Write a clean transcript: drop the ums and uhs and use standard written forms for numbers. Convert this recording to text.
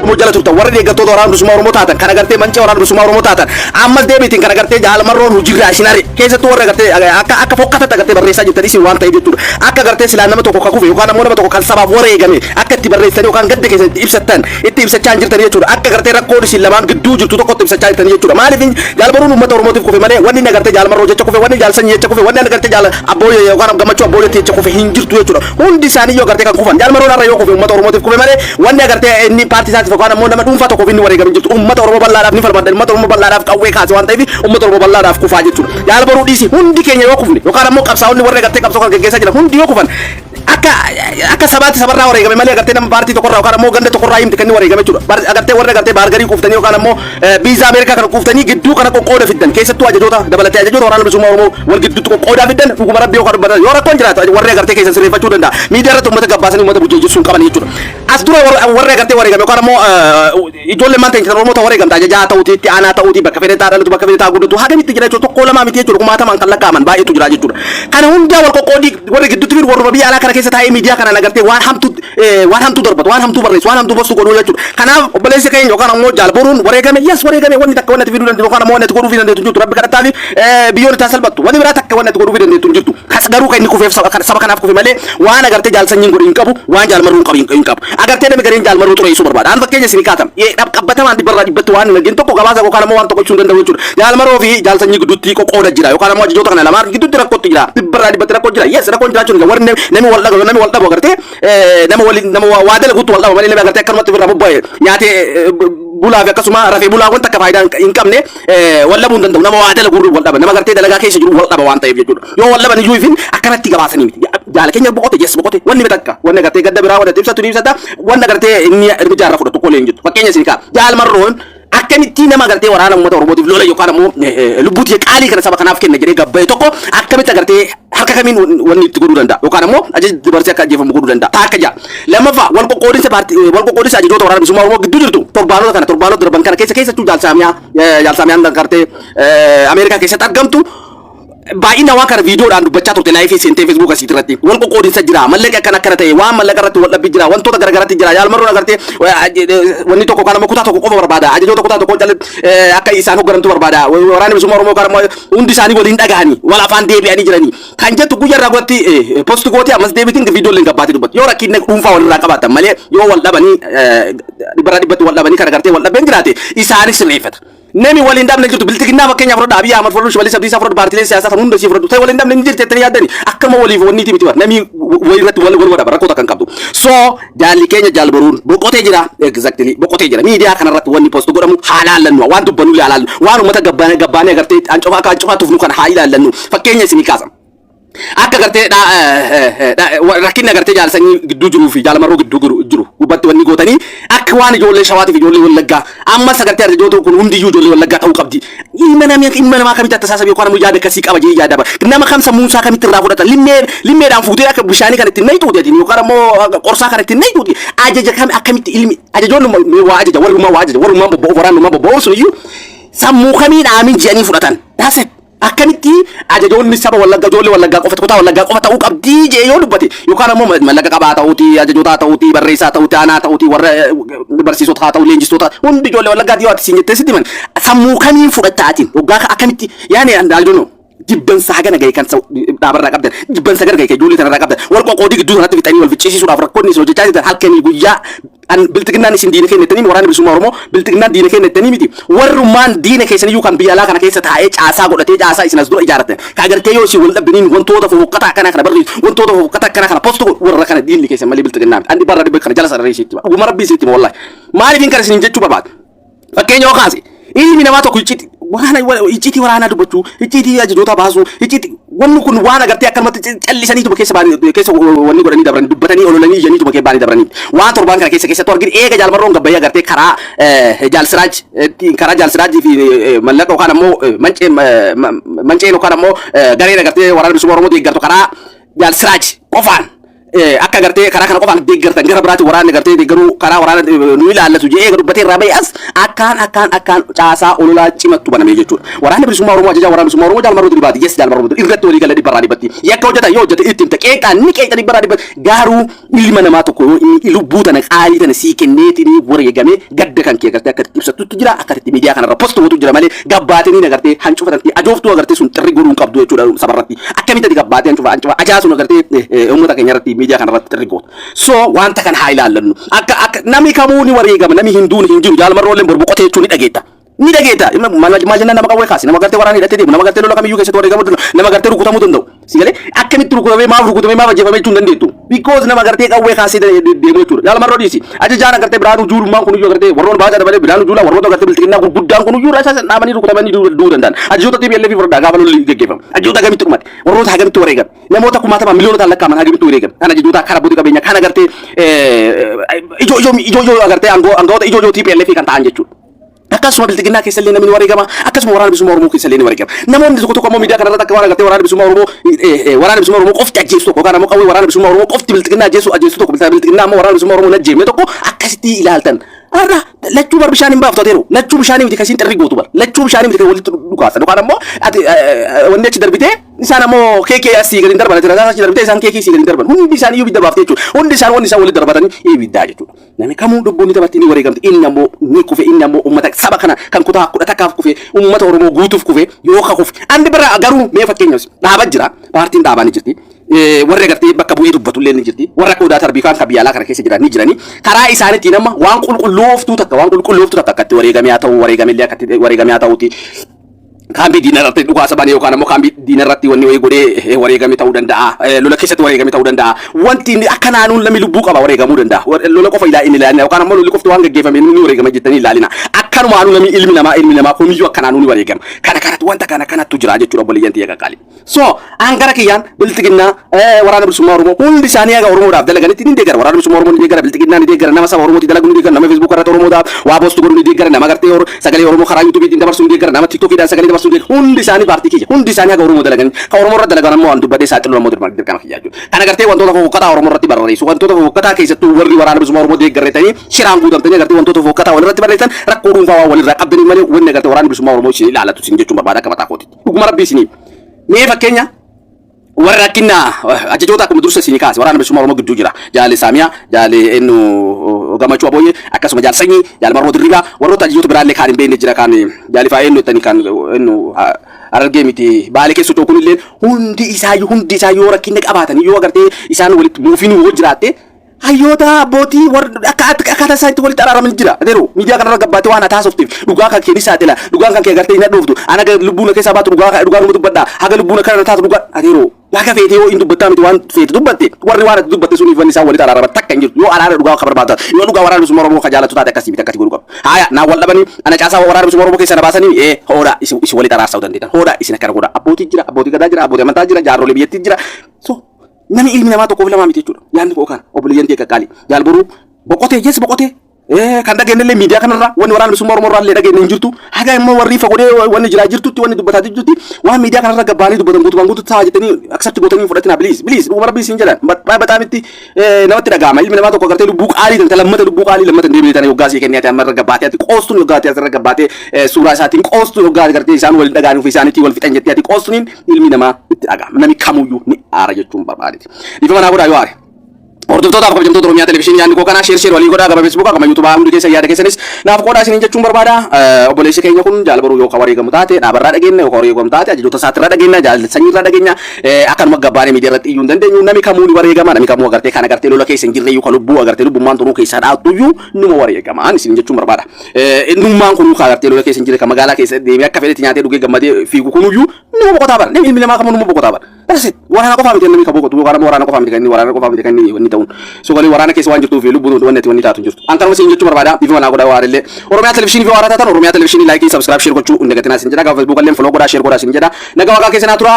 Oromoo jala turtan, warri deeggartoota Waraana Bilisummaa Oromoo taatan, kan agartee mancee Waraana Bilisummaa Oromoo taatan, ammas deebiitiin kan agartee Jaalmarroon hojiirraa isin ari keessattuu warri agartee akka fokkatatti agartee barreessaa jirtan isin waan ta'eef jechuudha. Akka agartee silaa nama tokko kan kufe yookaan ammoo nama tokko kan sabaaf wareegame akka itti barreessanii yookaan gadda keessan itti ibsattan itti ibsachaa hin jirtan jechuudha. Akka agartee rakkoon isin lamaan gidduu jirtu tokkotti ibsachaa jirtan jechuudha. Maaliif Jaalmarroon uummata Oromootiif kufe malee wanni inni agartee Jaalmarroo jecha kufe, wanni Jaalsanyii jecha kufe, wanni agartee Jaal Abbooyyee yookaan Gammachuu Abbooyyeetti jecha kufe hin jirtu jechuudha. Hundi isaanii yoo agartee kan kufan, Jaalmarroon har'a yoo kufe uummata Oromootiif kufe malee wanni agartee inni paartii isaatiif yookaan ammoo nama dhuunfaa tokkoof inni wareegame hin jirtu. Uummata Oromoo bal'aadhaaf ni falmadha. Uummata Oromoo bal'aadhaaf qawwee kaase waan ta'eef uummata Oromoo bal'aadhaaf kufaa jechuudha. Jaalmarroo dhiisi, hundi keenya yoo kufne yookaan ammoo qabsaa'onni warri agartee qabsoo kan geggeessaa jiran hundi yoo kufan akka sabaatti sabarraa wareegame malee agartee nama paartii tokkorraa yookaan ammoo ganda tokkorraa himti kan inni wareegame jechuudha. Agartee warri agartee baargarii kuuftanii yookaan ammoo biizaa Ameerikaa kana kuuftanii gidduu kana qoqqooda fiddan, keessattuu ajajoota dabalatee ajajoota Waraana Bilisummaa Oromoo wal gidduutti qoqqoodaa fiddan, dhuguma Rabbii yookaan dubbatan yoo rakkoon jiraatu warri agartee keessan sirreeffachuu danda'a. Miidiyaa irratti uummata gabbaasanii uummata burjaajessuu hin qaban jechuudha. As dura warri agartee wareegame yookaan ammoo ijoolleen maal ta'in Oromoota wareegamte ajajaa ta'uuti, itti aanaa ta'uuti, bakka fedhe taa dhalatu, bakka fedhe taa guddatu hagamitti jira jechuudha. Tokko lamaa miti jechuudha, kumaatamaan kan lakkaa'aman baay'eetu jira jechuudha. Kana hundaa wal qoqqoodii warri gidduutti fidu warruma biyya alaa kana keessa taa'ee miidiyaa kanaan agartee waan hamtuu darbatu, waan hamtuu barreessu, waan hamtuu post godhuu jechuudha. Kanaaf obboleessi keenya yookaan ammoo Jaalboruun wareegame, yes, wareegame. Wanni takka wanni ati fiduu dandeettu yookaan ammoo wanni ati godhuufii dandeettu hin jirtu. Rabbi kadhattaa fi biyyoon itti salphattu wanni biraa takka wanni ati godhuufii dandeettu hin jirtu. Kas garuu kan inni kufeef saba kanaaf kufe malee waan agartee Jaalsanyiin godhe hin qabu, waan Jaalmarruu hin qabu. Agartee namni gareen Jaalmarruu xureessuu barbaada. An fakkeenya isinii kaasam. Qabbatamaan dhibbarraa dhibbatti waan hin argin tokko gabaasa yookaan ammoo waan tokko ibsuu hin danda'u jechuudha. Jaalmarroo fi Jaalsanyii gidduutti qoqqooda jira yookaan ammoo ajajoota kana lamaan gidduutti rakkootti jira. Dhibbarraa dhibbatti rakkoo jira. Yes, rakkoon jiraachuun jira. Warri namni wal dhabu, namni wal dhabu agartee nama waliin nama waa dalaguutti wal dhaba malee namni agartee akkanumatti ofirraa bobba'e nyaatee bulaa fi akkasuma rafee bulaa wanta akka faayidaa hin qabne wal dhabuu hin danda'u. Nama waa dalagu wal dhaba. Nama agartee dalagaa keessa jiru wal dhaba waan ta'eef jechuudha. Yoo wal dhaban iyyuu ifin akkanatti gabaasanii miti. Jaala keenya boqote, yes, boqote. Wanni takka wanni agartee gadda biraa wanni ibsatu ni ibsata. Wanni agartee inni erga irraa fudhatu tokko illee hin jirtu. Fakkeenya isin kaa Jaalmarroon akkamitti nama agartee waraana uummata Oromootiif lola yookaan ammoo lubbuu qaalii kana saba kanaaf kenna jedhee gabbaye tokko akkamitti agartee harka kamiin wanni itti godhuu danda'a yookaan ammoo ajaja dabarsee akka ajjeefamu godhuu danda'a? Taakka ja'a. Lammaffaa, wal qoqqoodinsa paartii, wal qoqqoodinsa ajajoota Waraana Bilisummaa Oromoo gidduu jirtu torbaanota kana, torbaanota darban kana keessa, keessattuu Jaalsaamiyaan agartee Ameerikaa keessatti argamtu baay'ina waan kana viidiyoodhaan dubbachaa turte, live seentee Facebook asii irratti. Wal qoqqoodinsa jira, mallaqa akkana akkana ta'e, waan mallaqa irratti wal dhabbi jira, wantoota garagaraatti jira. Jaalmarroon agartee wanni tokko kan ammoo kutaa tokko qofa barbaada, ajajoota kutaa tokko akka isaan hoogganamtu barbaada. Waraanni Bilisummaa Oromoo kan ammoo hundi isaanii waliin dhagahanii wal afaan deebi'anii jiranii kan jettu guyyaa irraa godhatti post gootee ammas deebitiin viidiyoo illee gabbaatee dubbatu. Yoo rakkinni dhuunfaa walirraa qabaatan malee, yoo wal dhabanii dhibbarraa dhibbatti wal dhabanii kan agartee wal dhabeen jiraate isaanis sirreeffata. Nami waliin dhabne jirtu Biltiginnaa fakkeenya fudhadha, Abiy Ahmad fudhadhu, Shimallis Abdiisaa fudhadhu, paartiilee siyaasaa kan hunda isii fudhadhu. Ta'e waliin dhabne hin jirti jettanii yaaddani? Akkama waliif wanni miti bara. Nami walii irratti wal wal wadhaba rakkoo takka hin qabdu. So jaalli keenya Jaalbaruun boqotee jira, exactly boqotee jira. Miidiyaa kanarratti wanni post godhamu haa laallannu, waan dubbannu haa laallannu, waan uummata gabbaanee gabbaanee agartee ancofaa akka ancofaa tufnu kana haa ilaallannu. Fakkeenya isinii kaasa. Akka gartee rakkinni agartee Jaalsanyii gidduu jiruu fi Jaalmarroo gidduu jiru gubbatti wanni gootanii akka waan ijoollee Shawaatiif ijoollee Wallaggaa, ammas agartee ajajoota kun hundiyyuu ijoollee Wallaggaa ta'uu qabdi. Ilma namaa kamitti attasaasaba yookaan ammoo yaada akkasii qaba jee yaada bara. Nama kam sammuunsaa kamitti irraa fudhata? Limmeedhaan fuutee akka bishaanii kan ittiin nayituuti atiin yookaan ammoo qorsaa kan ittiin nayituuti. Ajaja kam akkamitti ilmi ajajoonni waa ajaja, warrummaa waa ajaja, warrummaan bobba'u, waraannummaa bobba'u sun iyyuu sammuu kamiin aamin jedhanii fudhatan? That's it. Akkamitti ajajoonni saba Wallaggaa, ijoollee Wallaggaa qofa, kutaa Wallaggaa qofa ta'uu qabdii jee yoo dubbate, yookaan ammoo mallaqa qabaa ta'uuti, ajajootaa ta'uuti, barreessaa ta'uuti, aanaa ta'uuti, warra barsiisota haa ta'u, leenjistoota hundi ijoollee Wallaggaati yoo ati siin jettee sitti himan sammuu kamiin fudhatta atiin? Waggaa akkamitti yaani, I don't know, jibbansa hagana gahe kan dhaabarraa qabdan, jibbansa gara gahe kan ijoollee tanarraa qabdan, wal qoqqoodii gidduu sanatti fixanii wal ficcisiisuudhaaf rakkoonni isin hojjechaa jirtan halkanii guyyaa. An Bilxiginnaan isin diina keenya jettanii, Waraana Bilisummaa Oromoo Bilxiginnaan diina keenya jettanii miti. Warrummaan diina keessaniyyuu kan biyya alaa kana keessa taa'ee caasaa godhatee, caasaa isin as dura ijaarratan ka agartee yoo isin wal dhabdaniin wantoota fofokkataa akkanaa kana barreessu, wantoota fofokkataa akkanaa kana post godhu, warra kana diinni keessan malee Bilxiginnaa miti. An dhibbarraa dhibba kana jala sararee isitti, dhuguma Rabbii isitti, wallahi. Maaliif hin kana isiniin jechuu barbaada? Fakkeenya yoo kaase, ilmi namaa tokko icciiti waraana, icciitii waraanaa dubbachuu, icciitii ajajoota baasuu, icciitii wanni kun waan agartee akkanumatti callisaniituma keessa baanii keessa wanni godhanii dabran, dubbatanii ololanii iyyaniituma keessa baanii dabranii. Waan torbaan kana keessa keessattuu arginu, eega Jaalmarroon gabbayee agartee karaa Jaalsiraaj, karaa Jaalsiraajii fi mallaqa yookaan ammoo manceen manceen yookaan ammoo gareen agartee Waraana Bilisummaa Oromoo deeggartu karaa Jaalsiraaj qofaan Akka gartee karaa kana qofaan deeggartan, gara biraatti waraanni gartee deeggaruu karaa waraana nu ilaallatu jedhee dubbatee irraa ba'e as akkaan akkaan akkaan caasaa ololaa cimattu banamee jechuudha. Waraanni Bilisummaa Oromoo, ajajaa Waraana Bilisummaa Oromoo Jaal Marroo Diribaati. Yes, Jaal Marroo irratti walii gala 100%. Yakka hojjetan yoo hojjete itti himta, qeeqaan ni qeeqa 100%. Garuu ilma namaa tokko yoo inni lubbuu tana qaalii tana sii kenneetiin wareegamee, gadda kan kee agartee akka itti ibsattutti jira, akka itti miidiyaa kanarra post gootu jira malee gabbaatanii agartee hancufatan ajooftuu agartee sun xirri godhuu hin qabdu jechuudha sabarratti. Akkamitti ati gabbaatee hancufa hancufa ajaa sun agartee uummata keenya irratti miidiyaa kanarratti xirri gootu? So wanta kana haa ilaallannu. Akka namni kamuu ni wareegama, namni hin duune hin jiru. Jaal Marroolleen bor boqotee jechuu ni dhageetta. Ni dhageetta. Maal jennaan, nama qawwee kaase, nama gartee waraana hidhatee deemu, nama gartee lola kamiyyuu keessatti wareegamuu danda'u, nama gartee rukutamuu danda'u. Si galee, akkamitti rukutamee, maaf rukutamee, maaf ajjeefamee jechuu hin dandeettu. Because nama gartee qawwee kaasee deemu jechuudha. Jaal Marroo dhiisi. Ajajaan agartee Biraanuu Juulummaan kunuyyuu, agartee warroon baacaa dabalee Biraanuu Juulaa, warroota agartee bilxiginnaa gurguddaan kunuyyuu rasaasa dhaabanii rukutamanii du'uu danda'an. Ajajoota TPLF fudhadhaa, gaafa lolli geggeeffamu. Ajajoota hagamitti dhumate? Warroota hagamitti wareegame? Namoota kumaatama miliyoonotaan lakkaa'aman hagamitti wareegame? Kan ajajoota, kan abbootii qabeenyaa, kan agartee ijoo ijoo ijoo ijoo agartee aangawoota ijoo ijoo TPLF kan ta'an jechuudha. Akkasuma bilxiginnaa keessa illee namni wareegama. Akkasuma Waraana Bilisummaa Oromoo keessa illee ni wareegama. Namoonni tokko tokko ammoo miidiyaa kanarratti akka waan agartee Waraana Bilisummaa Oromoo qofti ajjeesu tokko, yookaan ammoo qawwee Waraana Bilisummaa Oromoo qofti bilxiginnaa ajjeesu tokko, bilxiginnaa ammoo Waraana Bilisummaa Oromoo hin ajjeefne tokko akkasitti ilaaltan. Har'a lachuu bar bishaan hin baaftu ateeru. Lachuu bishaanii miti kasiin xirri gootu bar. Lachuu bishaanii miti kan walitti dhukaasan. Yookaan ammoo ati wanni achi darbitee isaan ammoo keekee asii gadi hin darban. Ati rasaasa achi darbitee isaan keekee asii gadi hin darban. Hundi isaanii iyyuu ibidda baaftee jechuudha. Hundi isaan wanni isaan walitti darbatanii ibiddaa jechuudha. Namni kamuu lubbuun ni tapatti, ni wareegamti. Inni ammoo ni kufe. Inni ammoo uummata saba kana kan kutaa 11ffaaf kufe, uummata Oromoo guutuuf kufe yoo ka kufe. Andi bira garuu mee fakkeenyaaf dhaaba jira. Paartiin dhaabaa ni jirti. Warri agartee bakka bu'ee dubbatu illee ni jirti. Warra akka Odaa Tarbii kan biyya alaa kana keessa jiran ni jirani. Karaa isaaniitiin amma waan qulqullooftuu takka akkatti wareegamee haa ta'u, wareegamee illee akkatti wareegamee haa ta'uti. Kaambii diina irratti dhukaasa bane yookaan ammoo kaambii diina irratti wanni wayii godhee wareegame ta'uu danda'a. Lola keessatti wareegame ta'uu danda'a. Wanti inni akka naanuun namni lubbuu qaba wareegamuu danda'a. Lola qofa ilaa inni ilaalina yookaan ammoo lolli qofti waan gaggeeffame inni wareegama jettanii ilaalina. Akkanumaanuu namni ilmi namaa kamiyyuu akka naanuu ni wareegama. Kana kanatti wanta kana kanattu jira jechuudha, obboleeyyan tiyya qaqqaali. So an gara kiyyaan bilxiginnaa, Waraana Bilisummaa Oromoo, hundi isaanii haga Oromoodhaaf dalaganitti ni deeggara. Waraana Bilisummaa Oromoo ni deeggara, bilxiginnaa ni deeggara, nama saba Oromooti dalagu ni deeggara, nama Facebook irratti Oromoodhaaf waa post godhu ni deeggara, nama gartee sagalee Oromoo karaa YouTubeiitiin dabarsu ni deeggara, nama TikTokiidhaan sagalee dabarsu ni deeggara. Hundi isaanii paartii kiyya. Hundi isaanii haga Oromoo dalaganii. Kan Oromoo irratti dalagan ammoo waan dubbadhee saaxilu ammoo dirqama kiyya jechuudha. Kana gartee wantoota fofokkataa Oromoo irratti barreessu, wantoota fofokkataa keessattuu warri Waraana Bilisummaa Oromoo deeggarreetanii shiraan guutamtanii agartee wantoota fofokkataa walirratti barreessan, rakkoo dhuunfaa waan walirraa qabdanii malee wanni agartee Waraana Bilisummaa Oromoo isin ilaalatu isin jechuun barbaada akka mataa kootitti. Dhuguma rabbii isinii. Mee fakkeenya warra rakkina ajajoota akkuma dursa isinii kaase Waraana Bilisummaa Oromoo gidduu jira. Jaale Saamiyaa, Jaale Ennu Gammachuu Abooyyee, akkasuma Jaal Sanyii, Jaal Marroo Dirribaa, warroota ajajoota biraallee kaan hin beekne jira, kaan Jaalifaa eenyu jettanii kan ennu Harargee miti Baalee keessa socho'u kunillee hundi isaayyuu yoo rakkinna qabaatanii, yoo agartee isaan walitti muufiin yoo jiraatte, hayyoota abbootii warra akka akkaataa isaan itti walitti araaraman jira. Adeero miidiyaa kanarra gabbaatee waan hataa soofteef dhugaa kan kee ni saaxila. Dhugaan kan kee agartee hin hadhooftu. Ana lubbuun keessaa baatu dhugaa dhugaa numa dubbadha. Haga lubbuun akkana taatu dhugaa adeero. Haga feete yoo hin dubbattaa miti, waan feete dubbatte, warri waan ati dubbatte suniif wanni isaan walitti araaraman takka hin jirtu. Yoo araara dhugaa akka barbaadu, yoo dhugaa Waraana Bilisummaa Oromoo ka jaalatu taate, akkasii miti, akkasii godhuu qabu. Haaya, naan wal dhabanii ana caasaa Waraana Bilisummaa Oromoo keessaa na baasanii hoodha isin walitti araarsuu dandeettan. Hoodha isin akkana godha. Abbootii jira, abbootii gadaa jira, abbootii amantaa jira, jaarrolee biyyattii jira. So namni ilmi namaa tokkoof lamaa miti jechuudha. Yaadni koo kana, obboleeyyan ta'e qaqqaali. Jaal Boruu boqotee, yes, boqotee. Kan dhageenye illee miidiyaa kanarraa wanni Waraana Bilisummaa Oromoo irraa illee dhageenye hin jirtu. Haga immoo warri fagodhee wanni jiraa jirtutti, wanni dubbataa jirtutti, waan miidiyaa kanarra gabbaanii dubbatan guutumaan guututti ta'a jettanii accept gootanii fudhatina, please, please. Dhuguma rabbii isin jedhan bataamitti namatti dhaga'ama. Ilmi namaa tokko agartee lubbuu qaalii tante lammata, lubbuu qaalii lammata hin deebine tana yoggaa sii kennee ati amma irra gabbaatee ati qoostuun, yoggaa ati asirra gabbaatee suuraa isaatiin qoostuun, yoggaa agartee isaan waliin dhaga'anii ofii isaaniitii wal fixan jettee ati qoostuun, ilmi namaa itti dhaga'ama. Namni kamuyyuu ni aara jechuun barbaadeti. Dhiifama naa godhaa yoo aare. Hordoftootaaf kabajamtoota Oromiyaa Televezyiinii, yaadni koo kanaa. Share share walii godhaa gama Facebookaa, gama YouTubaa, hundi keessa yaada keessanis naaf qoodaa isiniin jechuun barbaada. Obboleessi keenya kun Jaal Boruu yoo ka wareegamu taate dhaabarraa dhageenya, yoo ka wareegamu taate ajajoota isaatirraa dhageenya, jaal sanyiirraa dhageenya. Akkanuma gabbaanee miidiyaa irratti iyyuu hin dandeenyu. Nami kamuu ni wareegama. Nami kamuu agartee kan agartee lola keessa hin jirre iyyuu, kan lubbuu agartee lubbummaan tunuu keessaa dhaattuyyuu numa wareegama ani isiniin jechuun barbaada. Innummaan kunuu kan agartee lola keessa hin jirre, kan magaalaa keessa deemee akka fedhetti nyaatee dhugee gammadee fiigu kunuyyuu numa boqotaa bara. Ilmi namaa kamuu numa boqotaa bara. That's it. Waraana qofaa miti namni kan boqotu, yookaan ammoo waraana qofaa miti kan inni, waraana qofaa miti kan inni wanni ta'uun. So galee waraana keessa waan jirtuuf lubbuun wanni ati wanni taatu hin jirtu. An kanuma isin jechuu barbaada. Dhiifama naa godhaa waan illee. Oromiyaa Televezyiinii fi waaraa taatan, Oromiyaa Televezyiinii like, subscribe, share gochuu hin dagatinaa isin jedha. Gaafa Facebook illee follow godhaa, share godhaa isin jedha. Nagaa waaqaa keessa naa tura.